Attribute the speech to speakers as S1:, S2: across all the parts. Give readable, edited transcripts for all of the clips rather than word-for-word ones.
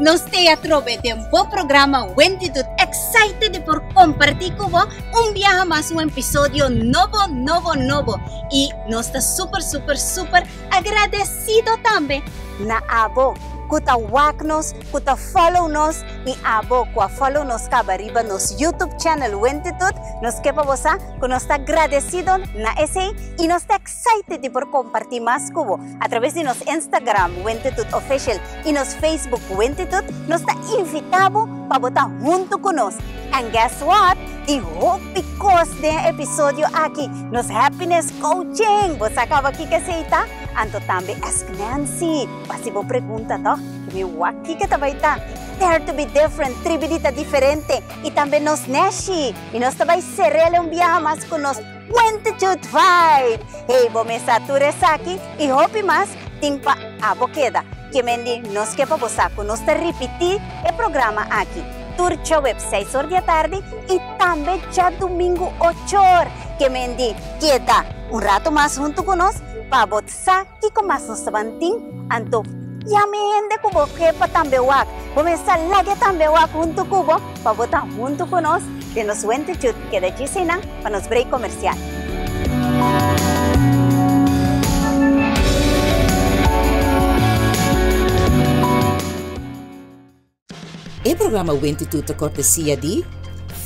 S1: nos t'ei atrobe den bo programa Wentitud excited di por comparti cu bo un biaha mas un episodio nobo nobo nobo y nos ta super super super agradecido tambe na abo cu ta wak nos cu ta follow nos y abo cu a follow nos caba riba nos YouTube channel Wentitud nos ke pa bo sa cu nos ta agradecido na esey y nos ta Excited di por comparti mas cu bo a traves di nos Instagram Wentitut Official y nos Facebook Wentitut, nos ta invita bo pa bo ta hunto cu nos. And guess what? Tin hopi cos den e episodio aki, nos Happiness Coaching! Bo sa caba kico esey ta? Anto tambe Ask Nancy, pa haci bo pregunta toch? Ki mi wak kico ta bay ta? Dare to be different, tribi di ta diferente, y tambe nos Neshi! Y nos ta bay cerele un biaha mas cu nos. Wentitude Vibe! Hey, bo mesa tur esaki y hopi mas tin pa abo keda. Ke men di nos ke pa bo sa ku nos ta ripití e programa aki tur djaweps seis or di atardi y tambe djadumingu ochor. Ke men di keda un rato mas huntu ku nos pa bo sa kiko mas nos ta ban tin. Anto yama e hende ku bo ke pa tambe wak. Bo mester lag'e tambe wak huntu ku bo pa bo ta huntu ku nos den nos Wentitude. Keda djis einan pa nos break comercial.
S2: E programa Wentitude ta cortesia di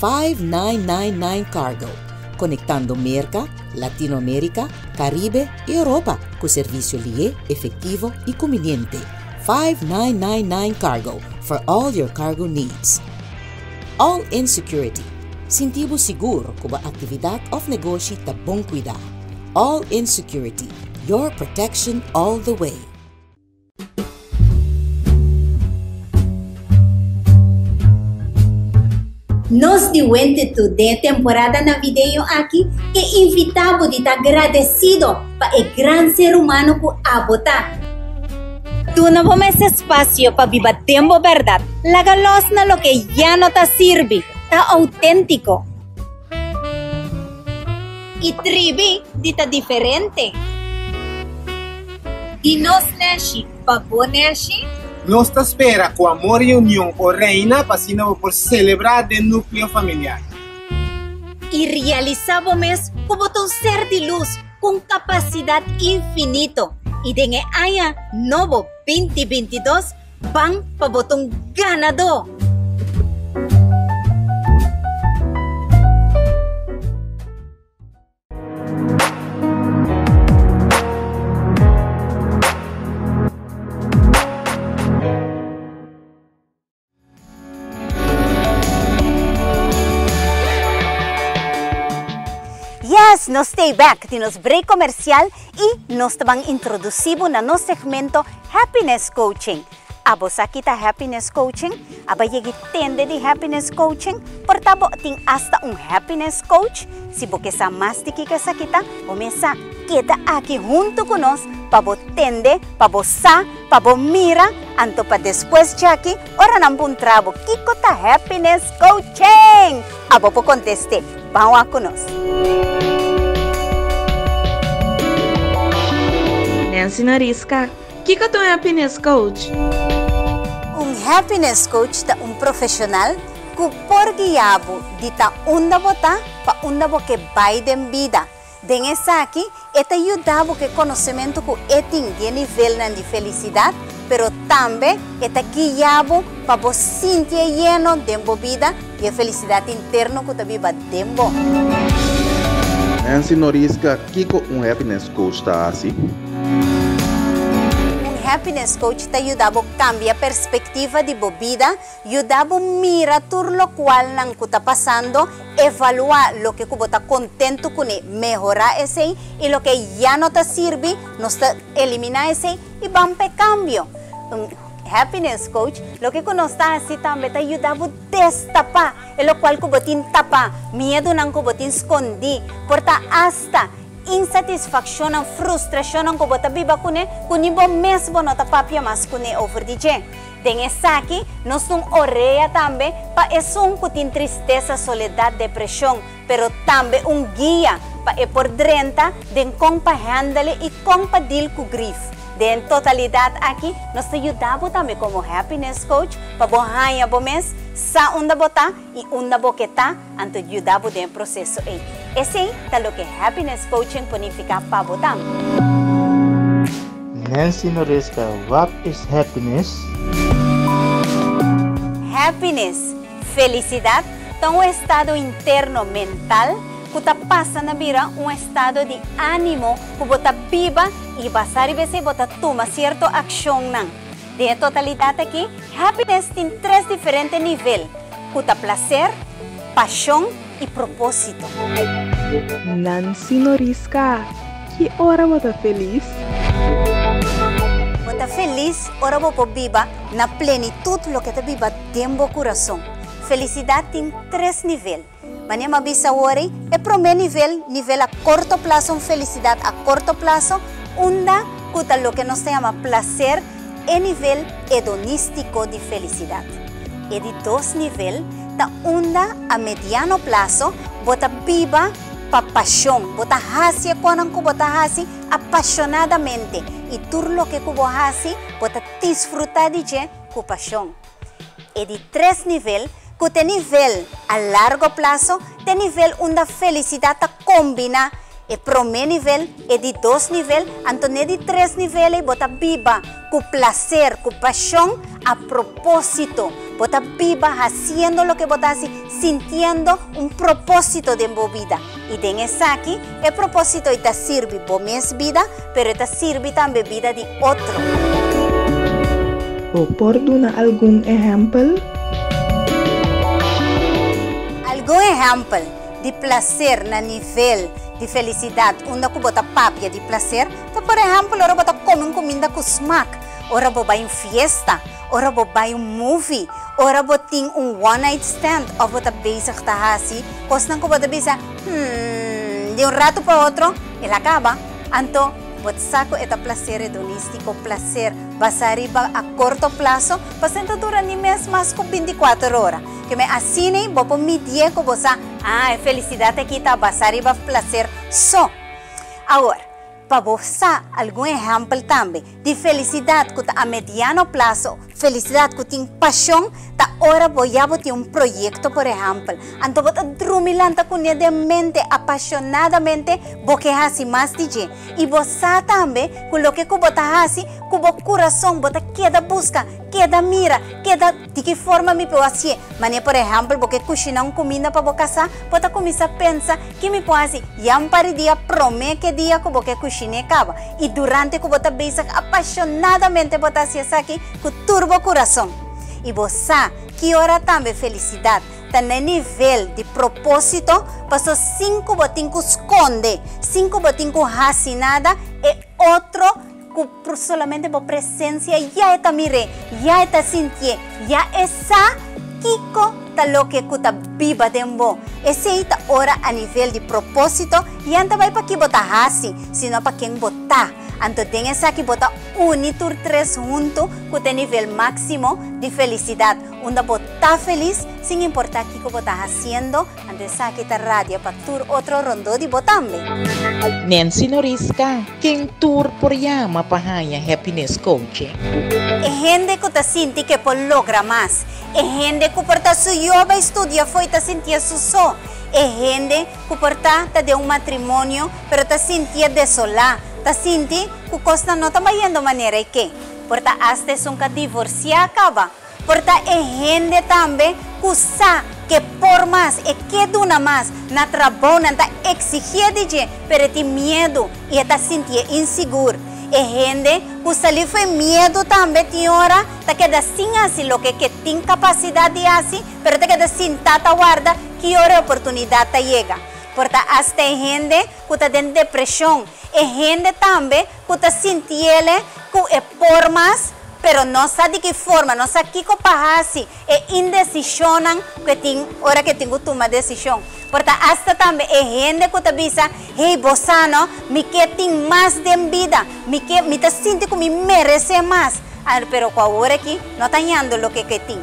S2: 5999 Cargo, conectando Merca, Latinoamerica, Caribe y Europa cu servicio lié, efectivo y conveniente. 5999 Cargo, for all your cargo needs. All In Security, Sinti bo sigur ku bo aktividat òf negoshi ta bon kuidá. All In Security, your protection all the way.
S1: Nos di Wentitude den e temporada navideño aki ke invitá bo di ta gradesido pa e gran ser humano ku abo ta. Duna bo mes espasio pa biba den bo bèrdat. Laga lòs na loke ya no ta sirbi. Ta outéntiko. I tribi di ta diferente. Di nos nèshi pa bo nèshi.
S3: Nos ta spera ku amor i union por reina pa asina bo por selebrá den núkleo familiar.
S1: I realisá bo mes ku bo ta un ser di lus ku un kapasidat infinito i den e aña nobo binti 22 ban pa bo ta un ganadó! Yes, nos stay back di nos break comercial y nos ta ban introduci bo na nos segmento Happiness Coaching. Abo sa ki ta Happiness Coaching? Aba yegi tende di Happiness Coaching? Por ta bo tin hasta un Happiness Coach? Si bo ke sa mas di kiko esaki ta, bo mes sa. Keda aki hunto cu nos pa bo tende, pa bo sa, pa bo mira, anto pa despues djaki ora nan puntra bo kiko ta Happiness Coaching, abo por conteste. Ban wak cu nos.
S4: Nancy Noriska, Kiko ta un Happiness Coach?
S1: Un Happiness Coach ta un profesional cu por guia bo di ta unda bo ta pa unda bo ke bay den bida. Den esaki, e ta yuda bo ku e konosementu ku e tin di e nivelnan di felisidat, pero tambe e ta guia bo pa bo sinti e yeno den bo bida i e felisidat interno ku ta biba den bo.
S5: Nancy Noriska, Kiko un happiness coach ta hasi?
S1: Un happiness coach ta yuda bo kambia perspektiva di bo bida Yuda bo mira tur lokualnan ku ta pasando, evaluá loke ku bo ta kontentu kuné, mehorá esei, i loke ya no ta sirbi, nos ta eliminá esei i ban pa e kambio. Un happiness coach, loke ku nos ta hasi tambe ta yuda bo destapá e lokual ku bo tin tapá, miedunan ku bo tin skondí, por ta asta insatisfakshonnan, frustrashonnan ku bo ta biba kuné, ku ni bo mes bo no ta papia mas kuné over di dje. Den esaki nos ta un orea tambe pa esun ku tin tristesa, soledat, depreshon, pero tambe un guia pa e por drenta den kon pa handle i kon pa deal ku grief. Den totalidat aki, nos ta yuda bo tambe komo happiness coach pa bo haña bo mes, sa unda bo ta i unda bo ke ta, anto yuda bo den e proseso ei. Esei ta loke happiness coaching por nifiká pa bo tambe.
S6: Nancy Noresca, Wat is happiness?
S1: Happiness, felisidat, ta un estado interno mental ku ta pasa na bira un estado di ánimo ku bo ta biba i basá riba esei bo ta tuma sierto akshonnan. Den e totalidat aki, happiness tin tres diferente nivel, ku ta plaser, pashon i propósito.
S4: Nancy Norisca, Ki ora bo ta felis?
S1: Bo ta felis ora bo por biba na plenitut loke ta biba den bo kurason. Felisidat tin tres nivel. Manera mi a bisa awor ei, e promé nivel, nivel a korto plaso, un felisidat a korto plaso, unda ku ta loke nos ta yama plaser, e nivel hedonístiko di felisidat. E di dos nivel ta unda a mediano plaso bo ta biba pa pashon, bo ta hasi e konan ku bo ta hasi apashonadamente i tur loke ku bo hasi bo ta disfrutá di dje ku pashon. E di tres nivel, ku ta e nivel a largo plaso, ta e nivel unda felisidat ta kombiná e promé nivel, e di dos nivel, anto n'e di tres nivel ei bo ta biba ku plaser, ku pashon, a propósito. Bo ta biba hasiendo loke bo ta hasi, sintiendo un propósito den bo bida. I den esaki, e propósito ei ta sirbi bo mes bida, pero e ta sirbi tambe bida di otro.
S4: Bo por duna algun ehèmpel?
S1: Algun ehèmpel di plaser na nivel di felisidat unda ku bo ta papia di plaser ta por ehèmpel ora bo ta kome un kuminda ku smak, ora bo bai un fiesta, ora bo bai un movie, ora bo tin un one night stand òf bo ta bezig ta hasi kosnan ku bo ta bisa, Hmm, di un ratu pa otro el a kaba. Anto, bo ta sa ku e ta plaser hedonístiko, plaser basá riba a korto plaso, pasobra ta dura ni mes mas ku bintikuater ora. Ke men asina bo por midié ku bo sa, ah, e felisidat aki ta basá riba plaser so. Awor, pa bo sa algun ehèmpel tambe di felisidat ku ta a mediano plaso, felisidat ku tin pashon, ta ora bo ya bo tin un proyekto por ehèmpel, anto bo ta drumi lanta kuné den mente apashonadamente bo ke hasi mas di dje. I bo sa tambe ku loke ku bo ta hasi ku bo kurason bo ta keda buska, keda mira, keda. Di ki forma mi por hasié? Manera por ehèmpel bo ke kushiná un kuminda pa bo kasá, bo ta kuminsá pensa, Ki mi por hasi? Ya un par di dia promé ku e dia ku bo ke kushin'é kaba. I durante ku bo ta bezig apashonadamente bo ta hasi esaki ku tur bo kurason. I bo sa ki ora tambe felisidat ta na e nivel di propósito, pasobra sin ku bo tin ku skonde, sin ku bo tin ku hasi nada, e otro Ku solamente bo presensia ya e ta mir'é, ya e ta sintié, ya e sa kiko ta loke ku ta biba den bo. Esei ta ora a nivel di propósito, ya no ta bai pa ki bo ta hasi, sino pa ken bo ta. Anto den esaki bo ta uni tur tres huntu ku ta e nivel máksimo di felisidat, unda bo ta felis sin importá kiko bo ta hasiendo. Anto esaki ta radia pa tur otro rondó di bo tambe.
S7: Nancy Norisca, Ken tur por yama pa haña happiness coaching?
S1: E hende ku ta sinti ke por logra mas. E hende ku por ta su yo bai studia afó i ta sintié su so. E hende ku por ta ta den un matrimonio pero ta sintié desolá, ta sinti ku kosnan no ta bayendo manera e ke. Por ta asta esun ka divorsiá kaba. Por ta e hende tambe ku sa ke por mas, e ke duna mas. Na trabou nan ta eksigié di dje, pero e tin miedu i e ta sintié insigur. E hende ku sali fo'i miedu tambe tin ora ta keda sin hasi loke ke tin kapasidat di hasi, pero ta keda sintá ta warda ki ora e oportunidat ta yega. Por ta asta e hende ku ta den depreshon, e hende tambe ku ta sintiele ku e por mas, pero no sa di ki forma, no sa kiko pa hasi, e indesishonnan ku e tin ora ku e tin ku tuma desishon. Por ta asta tambe e hende ku ta bisa, Hey, bo sa no, mi ke tin mas den bida, mi ke, mi ta sinti ku mi meresé mas, pero ku awor aki no ta hañando loke ku e tin.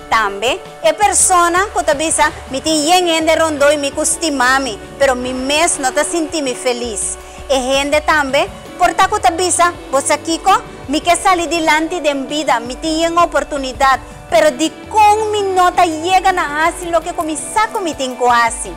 S1: Tambe e persona ku ta bisa, Mi tin yen hende rondó i mi ku stima mi, pero mi mes no ta sinti mi felis. E hende tambe. Por ta ku ta bisa, Bo sa kiko? Mi ke sali dilanti den bida, mi tin yen oportunidat, pero dikon mi no ta yega na hasi loke ku mi sa ku mi tin ku hasi?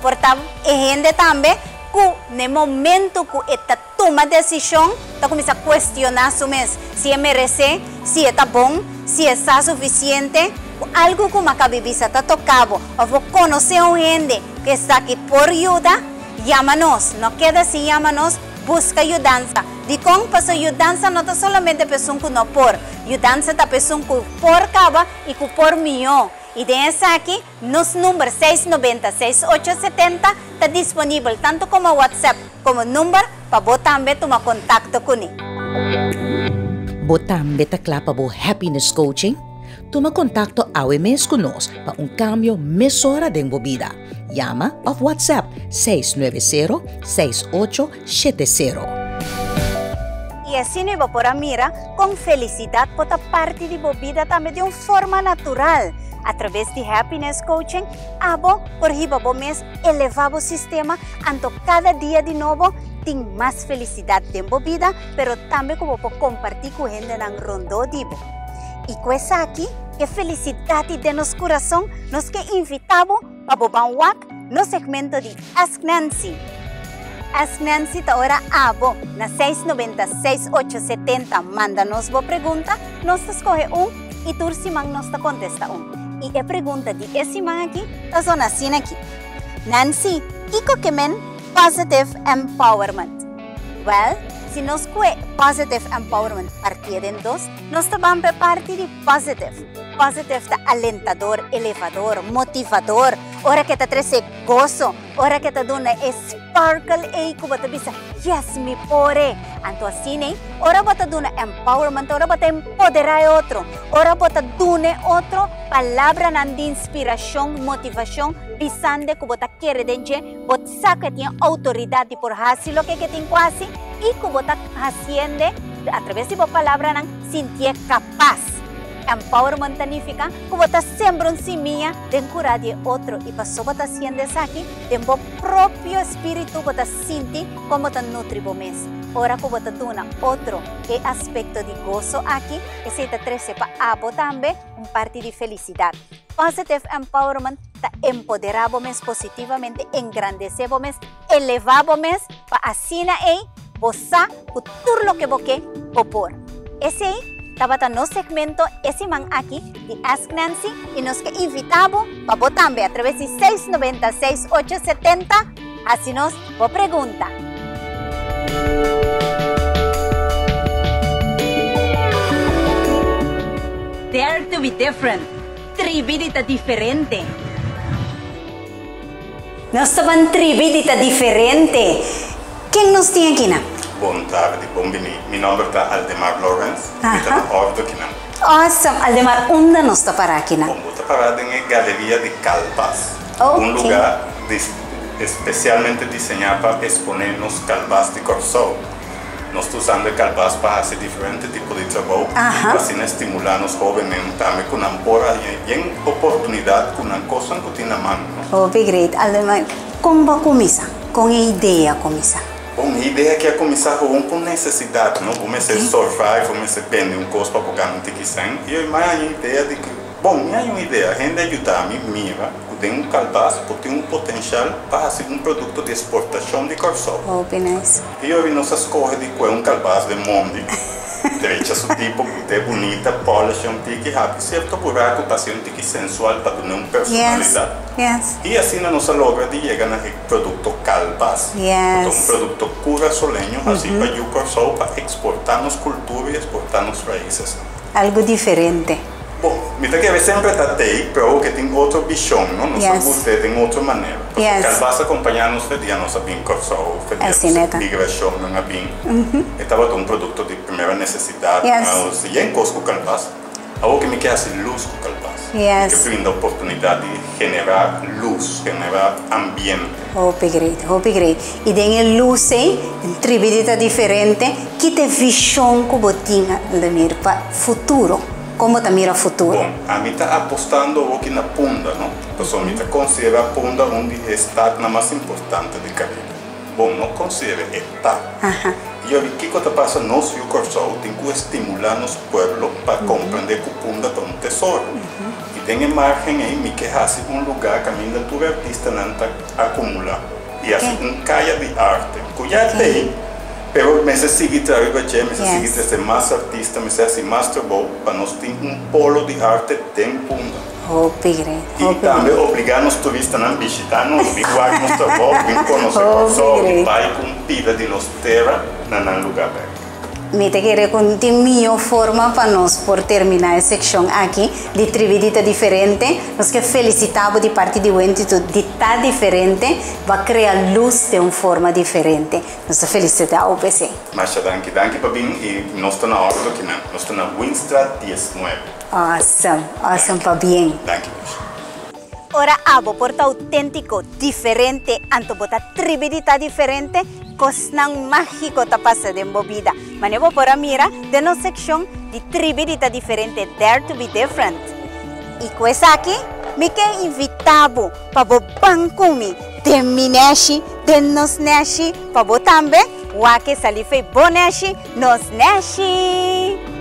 S1: Por ta e hende tambe ku na e momentu ku e ta tuma desishon ta kuminsá kuestioná su mes si e meresé, si e ta bon, si e sa sufisiente. Ku algu ku makabi bisa ta toká bo òf bo konosé un hende ku esaki por yuda, yama nos. No keda sin yama nos, buska yudansa. Dikon? Pasobra yudansa no ta solamente pa esun ku no por. Yudansa ta pa esun ku por kaba i ku por mihó. I den esaki, nos number seis nobenta seis ocho setenta ta disponibel tantu komo WhatsApp komo number pa bo tambe tuma kontakto kuné.
S2: Bo tambe ta kla pa bo Happiness Coaching? Tuma kontakto awe mes ku nos pa un kambio mesora den bo bida. Yama òf WhatsApp 690 6870.
S1: I asina bo por a mira kon felisidat por ta parti di bo bida tambe di un forma natural. Atraves di Happiness Coaching abo por hiba bo mes eleva bo sistema anto kada dia di nobo tin mas felisidat den bo bida pero tambe ku bo por komparti ku hendenan rondó di bo. I ku esaki e felisidat di den nos kurason nos ke invita bo pa bo ban wak nos segmento di Ask Nancy. Ask Nancy ta ora abo na seis nobenta seis ocho setenta manda nos bo pregunta, nos ta skohe un i tur siman nos ta kontesta un. I e pregunta di e siman aki ta zona asina aki, Nancy, kiko ke men positive empowerment? Wèl, si nos kue positive empowerment partié den dos, nos ta ban pa e parti di positive. Positive ta alentador, elevador, motivador, ora ke ta trese goso, ora ke ta duna e sparkle ei ku bo ta bisa, Yes, mi por e! Anto asina ei, ora bo ta duna empowerment, ora bo ta empoderá e otro, ora bo ta duna e otro palabranan di inspirashon, motivashon, bisand'e ku bo ta kere den dje, bo sa ku e tin e outoridat di por hasi loke ke tin ku hasi i ku bo ta hasiend'e atraves di bo palabranan sintié kapas. Empowerment ta nifiká ku bo ta sembra un simia den kurá di e otro i paso bo ta hasiendo esaki den bo propio espíritu bo ta sinti kon bo ta nutri bo mes. Ora ku bo ta duna otro e aspekto di goso aki, esei ta trese pa abo tambe un parti di felisidat. Positive empowerment ta empoderá bo mes positivamente, engrandesé bo mes, elevá bo mes pa asina ei bo sa ku tur loke bo ke, bo por. Esei tabata nos segmento e siman aki di Ask Nancy i nos ke invitá bo pa bo tambe atraves di seis nobenta seis ocho setenta hasi nos bo pregunta. Dare to be different, tribi di ta diferente. Nos ta ban tribi di ta diferente. Ken nos tin akinan?
S8: Bon tardi, bon bini. Mi nomber ta Aldemar Lawrence. Mi ta na ordo kinan.
S1: Awesome! Aldemar, unda nos ta para akinan?
S8: Bon, bo ta para den e galeria di Kalbas. Un lugar especialmente diseñá pa exponé nos kalbas di Kòrsou. Nos ta usando e kalbas pa hasi diferente tipo di trabou pa asina stimulá nos hóbennan tambe ku nan por haña yen oportunidat ku nan kosnan ku tin na man.
S1: Hopi great. Aldemar, kon bo a kuminsá? Kon e idea a kuminsá?
S8: Bon, e idea aki a kuminsá gewoon ku nesesidat, no? Bo mester survive, bo mester bende un kos pa bo gana un tiki sèn. I mi a haña e idea di ku, bon, mi haña un idea, hende a yuda mi mira ku den un kalbas por tin un potenshal pa hasi un produkto di esportashon di Kòrsou.
S1: Hopi nice.
S8: I ora nos a skohe di kue un kalbas den mondi, drecha su tipo, but'é bunita, polish'é un tiki, habri sierto buraku pa hasié un tiki sensual pa dun'é un personalidat. I asina nos a logra di yega na e produkto kalbas, ku ta un produkto kurasoleño hasí pa yu Kòrsou pa eksportá nos kultura i eksportá nos raisesnan.
S1: Algu diferente.
S8: Bon, mi ta kere semper ta tei, pero awor ke tin otro bishon, no? Nos a gusta den otro manera. Pasobra Kalbas a kompañá nos fe dia nos a bin Kòrsou, fe dia nos migrashonnan a bin. E tabata un produkto di primera nesesidat, nos yen kos ku Kalbas. Awor ke mi ke hasi lus ku Kalbas. Mi ke brinda oportunidat di generá lus, generá ambiente.
S1: Hopi great, hopi great. I den e lus ei, den tribi di ta diferente, ki ta e vishon ku bo tin, Aldemir, pa futuro? Kon bo ta mira futuro?
S8: Bon, ami ta apostando hoki na Punda, no? Pasobra mi ta konsiderá Punda un di e stadnan mas importante di Karibe. Bon, no konsider'é, e ta. I obi kiko ta pasa, nos yu Kòrsou tin ku stimulá nos pueblo pa komprendé ku Punda ta un tesoro. I den e márgen ei mi ke hasi un lugá kaminda tur e artistanan ta akumulá i hasi un kaya di arte ku ya ta ei, pero mester sigui traha riba dje, mester sigui trese mas artista, mester hasi mas trabou pa nos tin un polo di arte den Punda.
S1: Hopi great,
S8: I
S1: hopi
S8: tambe
S1: great.
S8: obligá nos turistanan bishitá nos, bin wak nos trabou, bin konosé
S1: Hopi
S8: Kòrsou i
S1: great.
S8: bai ku un pida di nos tera na nan lugá bèk.
S1: Mi ta kere ku tin mihó forma pa nos por terminá e sekshon aki di Tribi di Ta Diferente. Nos ke felisitá bo di parti di Wentitud di ta diferente, bo a krea lus den un forma diferente. Nos ta felisitá bo p'esei.
S8: Masha danki. Danki pa bin i nos ta na òrdu akinan. Nos ta na Winstraat 19.
S1: Awesome, awesome pabien.
S8: Danki Lucia.
S1: Ora abo por ta auténtiko, diferente, anto bo ta tribi di ta diferente, kosnan mágiko ta pasa den bo bida. Manera bo por a mira den nos sekshon di Tribi di ta diferente, Dare to be different. I ku esaki mi ke invitá bo pa bo ban ku mi den mi nèshi, den nos nèshi, pa bo tambe wak e sali fei bo nèshi, nos nèshi!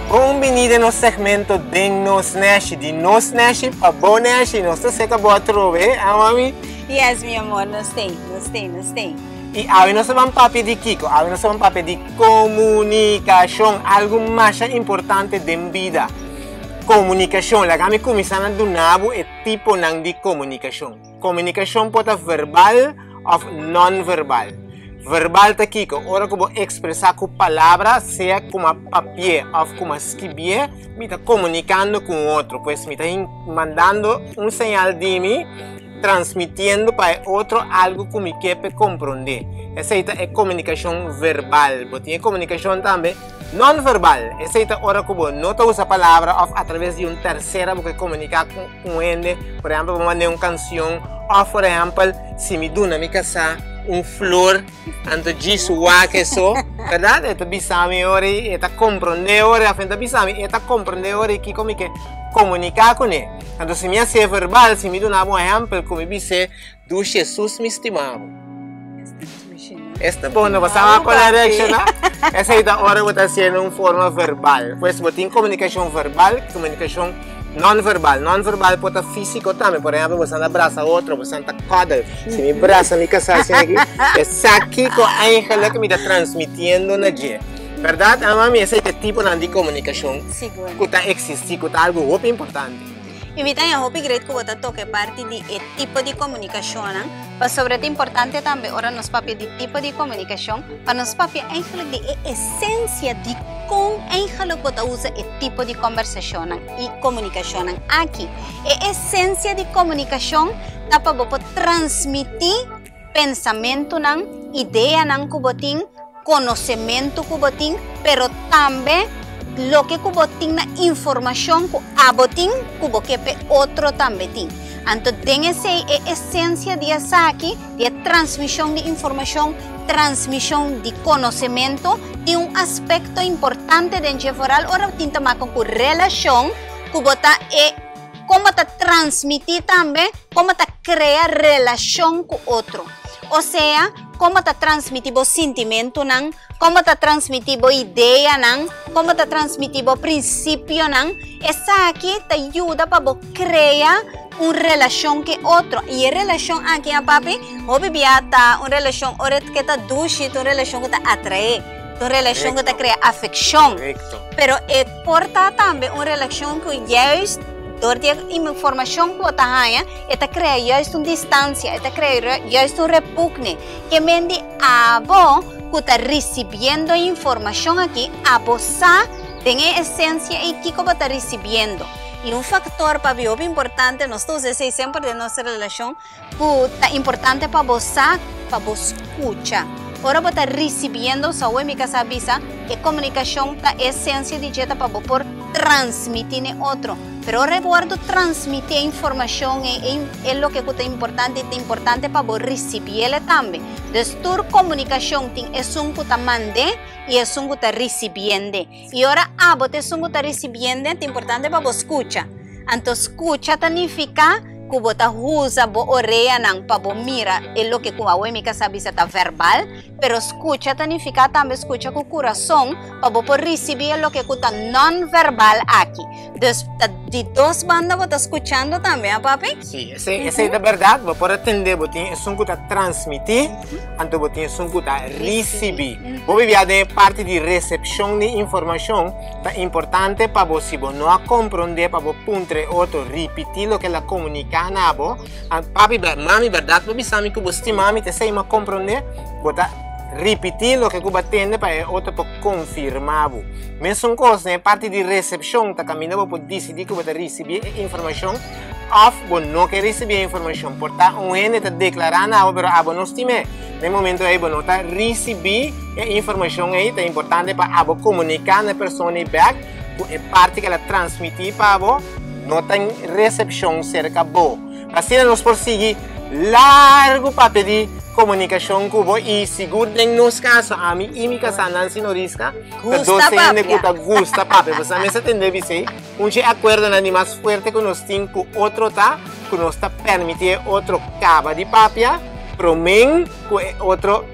S3: Bon bini den nos segmento Den Nos Neshi, di nos neshi pa bo neshi. Nos ta seka bo atrobe, ah mami?
S1: Yes, mi amor, nos tei, nos tei, nos tei.
S3: I awe nos ta ban papia di kiko? Awe nos ta ban papia di komunikashon, algu masha importante den bida. Komunikashon, laga mi kuminsá na duna bo e tiponan di komunikashon. Komunikashon por ta verbal òf nonverbal. Verbal ta kiko? Ora ku bo ekspresá ku palabra, sea kuma papié òf kuma skibié, mi ta komunikando ku un otro. Pues mi ta mandando un señal di mi, transmitiendo pa e otro algu ku mi ke p'e komprondé. Esei ta e komunikashon verbal. Bo tin e komunikashon tambe nonverbal. Esei ta ora ku bo no ta usa palabra òf atraves di un tersera bo ke komuniká ku un hende. Por ehèmpel, bo mand'é un kansion òf por ehèmpel si mi duna mi kasá un flor anto djis wak eso, bèrdat? E ta bisa mi ora ei, e ta komprondé ora ei, òf e ta bisa mi, e ta komprondé ora ei kiko mi ke komuniká kuné. Anto si mi hasié verbal, si mi duna bo un ehèmpel ku mi bis'é, Dushi Hesus mi stima bo. Esta bon, no pasaba con la reacciona. Esei ta ora bo ta hasié den un forma verbal. Pues bo tin komunikashon verbal, komunikashon non-verbal. Non-verbal por ta físiko tambe. Por ehèmpel, bo ta brasa otro, bo ta cuddle. Si mi brasa mi kasá asina aki, e sa kiko eigenlijk mi ta transmitiendo na dje. Bèrdat, mami? Esei ta e tiponan di komunikashon ku ta eksistí, ku ta algu hopi importante.
S1: I mi ta haña hopi great ku bo ta toka e parti di e tipo di komunikashonnan, pasobra ta importante tambe ora nos papia di tipo di komunikashon, pa nos papia eigenlijk di e esensia di kon eigenlijk bo ta usa e tipo di kòmbersashonnan i komunikashonnan aki. E esensia di komunikashon ta pa bo por transmití pensamentunan, ideanan ku bo tin, konosementu ku bo tin, pero tambe loke ku bo tin na informashon ku abo tin ku bo ke p'e otro tambe tin. Anto den esei e esensia di esaki, di e transmishon di informashon, transmishon di konosementu, tin un aspekto importante den dje foral ora bo tin ta maka ku relashon ku bo ta e kon bo ta transmití tambe, kon bo ta krea relashon ku otro. Osea, kon bo ta transmití bo sintimentunan, kon bo ta transmití bo ideanan, kon bo ta transmití bo prinsipionan. Esaki ta yuda pa bo krea un relashon ku e otro. I e relashon aki, a papi, hopi bia ta un relashon ora ke ta dushi, ta un relashon ku ta atraé, ta un relashon ku ta krea afekshon. Pero e por ta tambe un relashon ku juist dor di e informashon ku bo ta haña, E ta krea juist un distansia, e ta krea juist un repugne. Ke men di abo ku ta risibiendo e informashon aki, abo sa den e esensia ei kiko bo ta risibiendo. I un faktor pa hopi importante, nos ta usa esei semper den nos relashon, ku ta importante pa bo sa, pa bo skucha. Ora bo ta risibiendo, sa mi kasá bisa, e komunikashon ta esensia di dje ta pa bo por. Transmití na otro. Pero ora bo wòrdu transmití e informashon ei, e loke ku ta importante i ta importante pa bo risibiel tambe. Dus tur komunikashon tin esun ku ta mand'é i esun ku ta risibiend'e. I ora abo ta esun ku ta risibiend'e, ta importante pa bo skucha. Anto skucha ta nifiká ku bo ta usa bo oreanan pa bo mira e loke ku awe mi kasá bisa ta verbal, Pero skucha ta nifiká tambe skucha ku kurason pa bo por risibí e loke ku ta non-verbal aki. Dus ta di dos banda bo ta skuchando tambe, ha papi?
S3: Sí, esei, esei ta bèrdat. Bo por a tende, bo tin esun ku ta transmití, anto bo tin esun ku ta risibí. Bo bibia den e parti di resepshon di informashon, ta importante pa bo, si bo no a komprondé, pa bo puntra e otro, ripití loke el a komuniká na bo. Papi, mami, bèrdat bo bisa mi ku bo stima mi? Ta esei mi a komprondé. Bo ta ripití loke ku bo a tende pa e otro por konfirmá bo. Mesun kos den e parti di resepshon ta kaminda bo por disidí ku bo ta risibí e informashon òf bo no ke risibí e informashon. Por ta un hende ta deklará na bo pero abo no stim'é. Den e momento ei bo no ta risibí e informashon ei. Ta importante pa abo komuniká na e persona ei bèk ku e parti ku el a transmití pa bo no ta en resepshon serka bo. Asina nos por sigui largu papia di komunikashon ku bo i sigur den nos kaso ami i mi kasá Nancy Norisca ta dos hende ku ta gusta papia. Pasobra mi sa tende bisei un dje akuerdonan di mas fuerte ku nos tin ku otro ta ku nos ta permití e otro kaba di papia promé ku e otro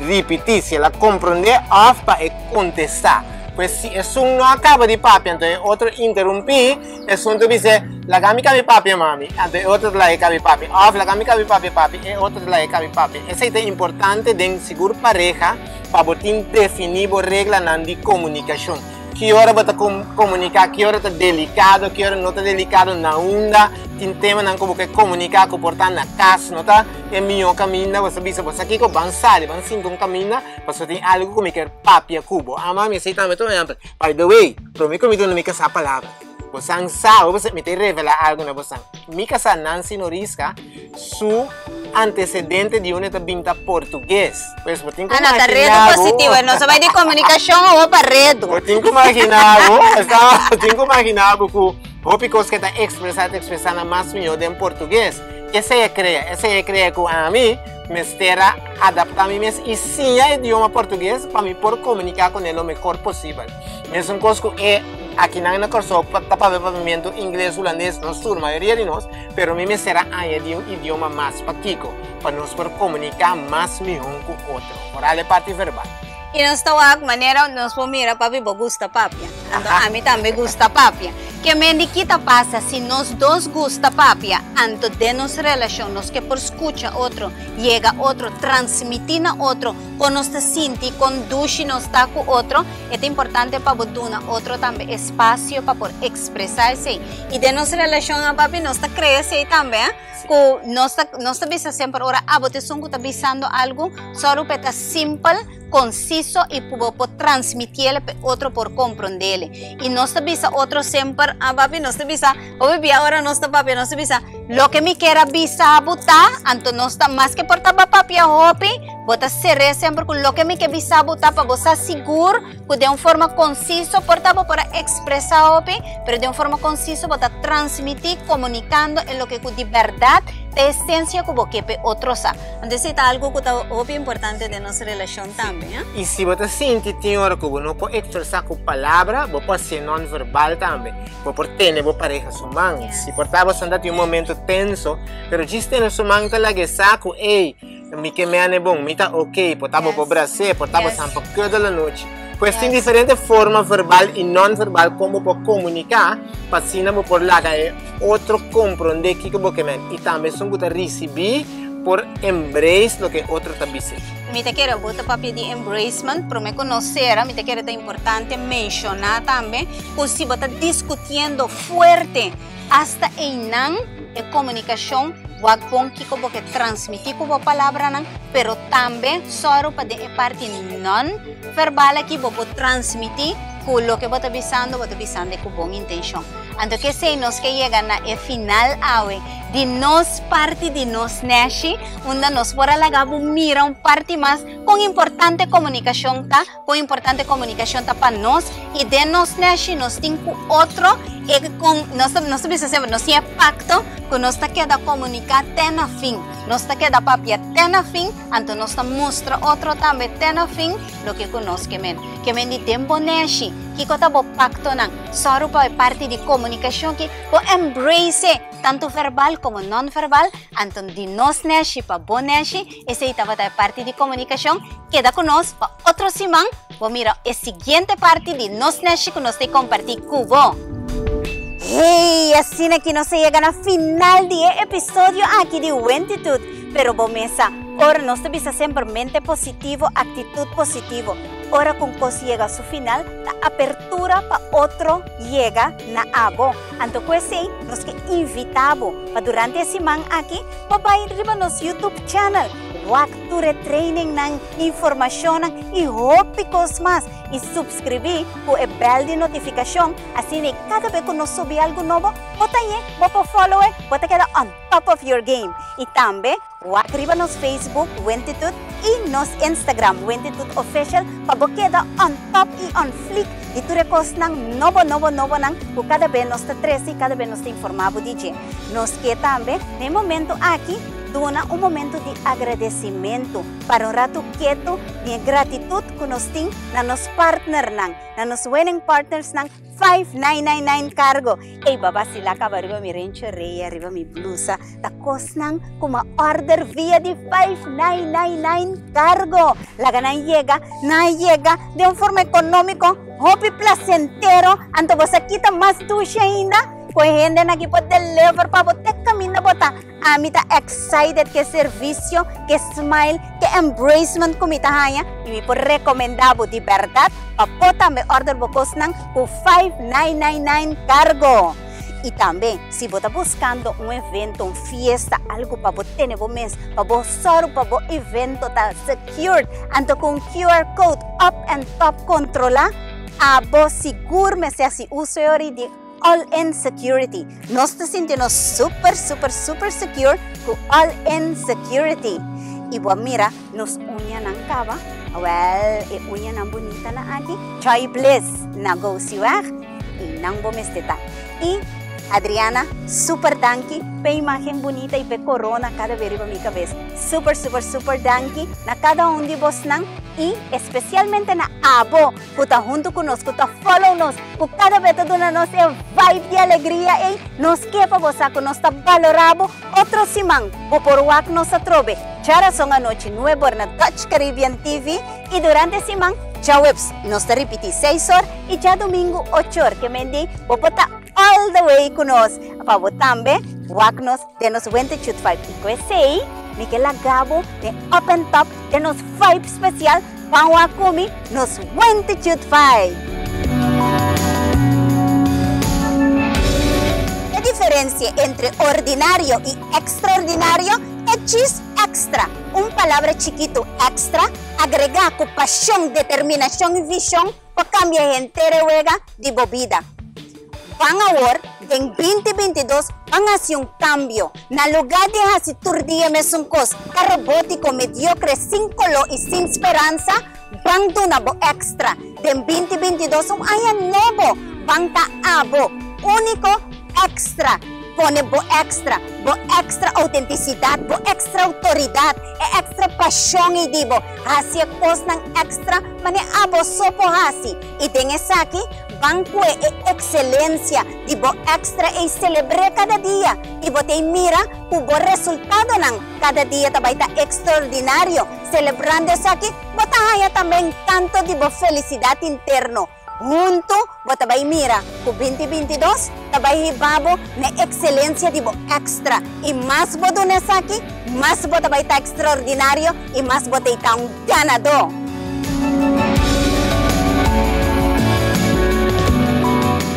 S3: ripití si el a komprondé òf pa e kontestá. Pues si esun no a kaba di papia anto e otro interumpí. Esun ta bis'é, Laga mi kabi papia, mami. Anto e otro ta laga e kabi papia. Òf, Laga mi kabi papia, papi. E otro ta laga e kabi papia. Esei ta importante den sigur pareha pa bo tin definí bo reglanan di komunikashon. Ki ora bo ta komuniká, ki ora ta delikado, ki ora no ta delikado, na unda tin temanan ku bo ke komuniká ku por ta na kas no ta e mihó kaminda. Bo sa bisa, Bo sa kiko? Ban sali, ban sinta un kaminda pasobra tin algu ku mi kier papia ku bo. Ah, mami, esei tambe ta un ehèmpel. By the way, promé ku mi duna mi kasá palabra, bosan sa, bo mi ta revelá algu na bosan. Mi kasá Nancy Norisca su antecedente di unda e ta bin ta portugues. Pues bo tin ku
S1: Ah, no, ta redu
S3: imaginá bo.
S1: positivo. Nos a bai di komunikashon awor pa redu.
S3: Bo tin ku imaginá bo, esta, bo tin ku imaginá bo ku hopi kos ku e ta ekspresá, e ta ekspresá nan mas mihó den portugues. Esei e krea, esei e krea ku ami mester a adaptá mi mes i siña idioma portugues pa mi por komuniká kuné lo mehor posibel. Mesun kos ku e akinan na Kòrsou ta papia papiamentu ingles, hulandes, nos tur, mayoria di nos, pero mi mester a añadí un idioma mas. Pakiko? Pa nos por komuniká mas mihó ku otro. Foral e parti verbal.
S1: I nos ta wak manera nos por mira papi bo gusta papia. Anto ami tambe gusta papia. Ke men di ki ta pasa si nos dos gusta papia, anto den nos relashon nos ke por skucha otro, yega otro, transmití na otro kon nos ta sinti, kon dushi nos ta ku otro, e ta importante pa bo duna otro tambe espasio pa por ekspresá esei. I den nos relashon a papi nos ta krea esei tambe, ku nos ta nos ta bisa semper ora abo ta esun ku ta bisando algu, sòru pa e ta simpel, konsiso i ku bo por transmitiele pa e otro por komprondele. I nos ta bisa otro semper, ah papi, nos ta bisa, hopi bia ora nos ta papia nos ta bisa, loke mi kier a bisa bo ta, anto nos ta maske por ta papia hopi, bo ta ser'é semper ku loke mi ke bisa bo ta pa bo sa sigur ku den un forma konsiso por ta bo por a ekspresá hopi, pero den un forma konsiso bo ta transmití komunikando e loke ku di bèrdat ta e esensia ku bo ke pa e otro sa. Anto esei ta algu ku ta hopi importante den nos relashon tambe.
S3: I si bo ta sinti tin ora ku bo no por ekspresá ku palabra, bo por hasié nonverbal tambe. Bo por tene bo pareha su man. Si por ta bo santa tin un momento tenso, pero djis tene su man ta lag'é sa ku, ey, Mi ke mene bon, mi ta ok, por ta bo por bras'é, por ta bo san por keda la nochi. Pues tin diferente forma verbal i non-verbal kon bo por komuniká pa asina bo por laga e otro komprondé kiko bo ke men i tambe esun ku ta risibí por embrace loke e otro ta bis'é.
S1: Mi ta kere bo ta papia di embracement, promé ku nos sera mi ta kere ta importante menshoná tambe ku si bo ta diskutiendo fuerte Asta einan e komunikashon wak bon kiko bo ke transmití ku bo palabranan, pero tambe sòru pa den e parti non verbal aki bo por transmití ku loke bo ta bisando, bo ta bisando ku bon intenshon. Anto ku esei nos ke yega na e final awe di nos parti di nos neshi, unda nos por a laga bo mira un parti mas kon importante komunikashon ta, kon importante komunikashon ta pa nos i den nos neshi nos tin ku otro e kon nos ta nos ta bisa semper nos tin e pakto ku nos ta keda komuniká te na fin, nos ta keda papia te na fin, anto nos ta mustra otro tambe te na fin loke ku nos ke men. Ke men di den bo neshi, kiko ta bo paktonan? Sòru pa e parti di komunikashon ki bo embrace tantu verbal komo non-verbal, anto di nos neshi pa bo neshi, esei tabata e parti di komunikashon. Keda ku nos pa otro siman bo mira e siguiente parti di nos neshi ku nos ta kompartí ku bo. Hey, asina ki nos a yega na final di e episodio aki di Wentitude. Pero bo mesa, ora nos ta bisa semper mente positivo, aktitut positivo. Ora ku un kos yega su final, ta apertura pa otro yega na abo. Anto ku esei nos ke invitá bo pa durante e siman aki bo bai riba nos YouTube channel, wak tur e trainingnan, informashonnan i hopi kos mas i supskribí ku e bèl di notifikashon, asina kada bes ku nos subi algu nobo bo ta ñe, bo por follow e, bo ta keda on top of your game. I tambe wak riba nos Facebook Wentitude i nos Instagram Wentitude Official pa bo keda on top i on fleek di tur e kosnan nobo nobo nobonan ku kada be nos ta trese i kada be nos ta informá bo di dje. Nos ke tambe na e momento aki duna un momento di agradesimentu para un ratu ketu di e gratitut ku nos tin na nos partnernan, na nos winning partnersnan 5999 cargo. Ey baba sila caba riba mi rencho rea, riba mi blusa. Ta cosnan cu m'a order via di 5999 cargo. Laga nan yega, nan yega den un forma economico, hopi placentero. Anto bo sa kita mas dushi ainda? Cu e hendenan aki por deliver pa bo te caminda bo ta. Ami ta excited ke servicio, ke smile, ke embracement ku mi ta haña i mi por recomenda bo di berdad pa bo tambe order bo kosnan ku 5999 cargo. I tambe si bo ta buscando un evento, un fiesta, algo pa bo tene bo mes, pa bo sòru pa bo evento ta secured, anto ku un QR code up and top controla, abo sigur mester hasi uso e ora di. All In Security. Nos ta sinti nos super, super, super secure ku All In Security. I bo a mira nos uñanan kaba? Wel, e uñanan bunitanan aki, Joy Bliss na Gosiweg, i nan bo mester ta. I Adriana, super danki p'e imagen bunita i p'e korona kada be riba mi kabes. Super, super, super danki na kada un di bosnan i espesialmente na abo. ku ta huntu ku nos, ku ta follow nos, ku kada bes ta duna nos e vibe di alegria ei, nos ke pa bo sa ku nos ta balorá bo. Otro siman bo por wak nos atrobe djarason anochi nuebor na Dutch Caribbean TV i durante e siman djaweps nos ta ripití seis or i djadumingu ocho or. Ke men di bo por ta all the way ku nos pa bo tambe wak nos den nos Wentitude Vibe. I ku esei mi ke laga bo den up and top den nos vibe spesial. Ban wak ku mi nos Wentitude Vibe! E diferensia entre ordinario i ekstraordinario ta djis èkstra. Un palabra chikitu èkstra, agregá ku pashon, determinashon i vishon por kambia henter e wega di bo bida. Ban awor, den 2022, ban hasi un kambio. Na lugá di hasi tur dia mesun kos, ta robótiko, mediokre, sin koló i sin speransa, ban duna bo èkstra. Den 2022, un aña nobo, ban ta abo, úniko, èkstra. Pone bo èkstra, bo èkstra outentisidat, bo èkstra outoridat, e èkstra pashon ei di bo. Hasi e kosnan èkstra manera abo so por hasi. I den esaki, Ban kue e ekselensia di bo èkstra ei selebr'é kada dia i bo ta ei mira ku bo resultadonan kada dia ta bai ta ekstraordinario. Selebrando esaki, bo ta haña tambe enkanto di bo felisidat interno. Huntu bo ta bai mira ku 2022 ta bai hiba bo na e ekselensia di bo èkstra i mas bo duna esaki, mas bo ta bai ta ekstraordinario i mas bo ta ei ta un ganadó.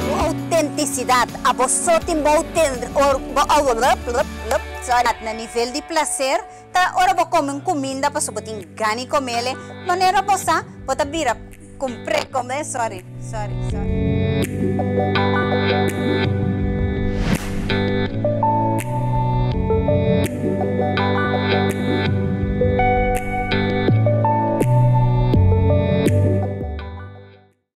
S1: Bo autentisidad, abo so tin bo Na nivel di placer, ta ora bo come un cuminda pasobra bo tin gana di comele, manera bo sa, bo ta bira cumpre, come, sorry, sorry, sorry.